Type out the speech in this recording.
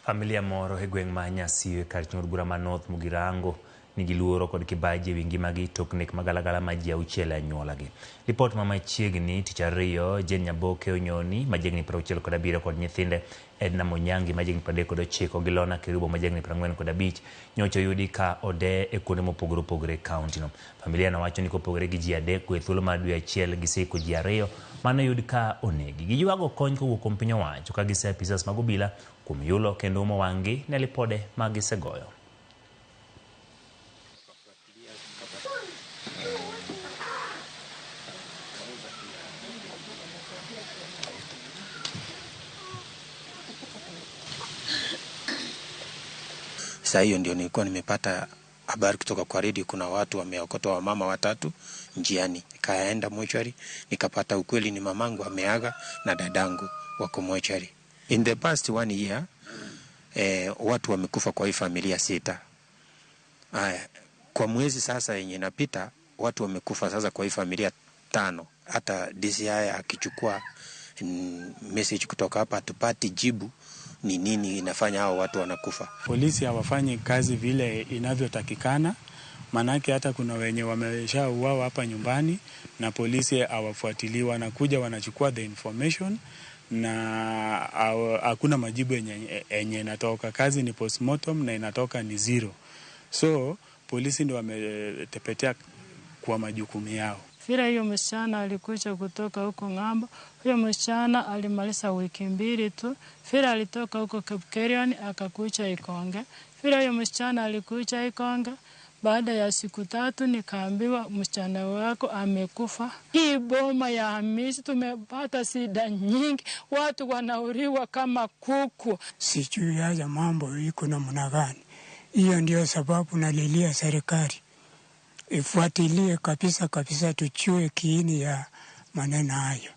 Familia moro e gweng' ma Nyasiyo e kar od bura ma North Mugirango nigi luoro kod kibaji ewi ngimagi tok nek magalagala ma ji auchiel e anyuolagi. Lipot ma machiegni tich ariyo, Jane Nyaboke Onyoni ma jahigni 67 kod nyithinde Edna Monyangi ma jahigni 39 gi Lona Kerubo ma jahigni 45 nyocha oyudi ka ode e kuonde mopogore opogore e kaunti no. Familia no wacho ni kopogore gi ji adek go e thuolo mar dwe achiel giseiko ji ariyo mane oyud ka onegi. Giywago kony kowuok kuom piny owacho ka gise apisas mag obila kuom yulo kendo umo wang'gi ne lipode ma gisegoyo. Saa hiyo ndio nilikuwa nimepata habari kutoka kwa redio, kuna watu wameokotwa wamama watatu njiani. Nikaenda mochwari nikapata ukweli ni mamangu ameaga na dadangu wako mochwari. In the past one year watu wamekufa kwa hii familia sita. Aya, kwa mwezi sasa yenye inapita watu wamekufa sasa kwa hii familia tano. Hata DCI akichukua message kutoka hapa hatupati jibu ni nini inafanya hao watu wanakufa. Polisi hawafanyi kazi vile inavyotakikana, manake hata kuna wenye wameshauawa hapa nyumbani na polisi hawafuatilii, wanakuja wanachukua the information na hakuna majibu yenye inatoka. Kazi ni postmortem na inatoka ni zero. So polisi ndio wametepetea kwa majukumu yao. Vile hiyo msichana alikuja kutoka huko ng'ambo, huyo msichana alimaliza wiki mbili tu. Vile alitoka huko Kipkelion akakuja Ikonge. Vile huyo msichana alikuja Ikonge, baada ya siku tatu nikaambiwa msichana wako amekufa. Hii boma ya Hamisi tumepata shida nyingi, watu wanauliwa kama kuku. Sijui haya mambo iko namna gani. Hiyo ndio sababu nalilia serikali ifuatilie kabisa kabisa, tujue kiini ya maneno hayo.